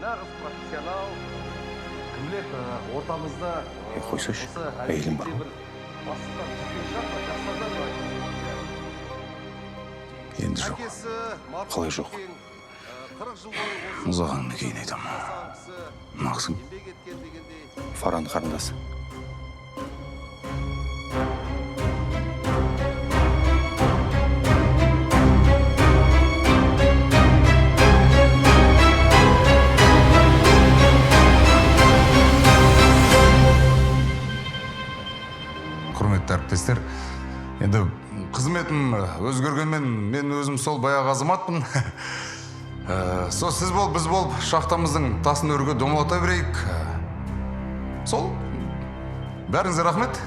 Нағыз профессионал. Кім біледі, ортамызда Е, қойсайшы, осы әйелім бар әдебиетте ғой. бір бастықтан түскен шығар, жастардан да. Енді жоқ. Әкесі марқұм Қалай жоқ? Көкең, 40 жыл бойы осы Ұзағанды кейін айтамын. жасаған кісі, Мына қызым еңбек еткен дегендей. Фараның қарындасы. Құрметті әріптестер, енді қызметім өзгергенмен, мен өзім сол баяғы азаматпын. Сол сіз болып, біз болып шахтамыздың тасын өрге домалата берейік. Сол, бәріңізге рахмет.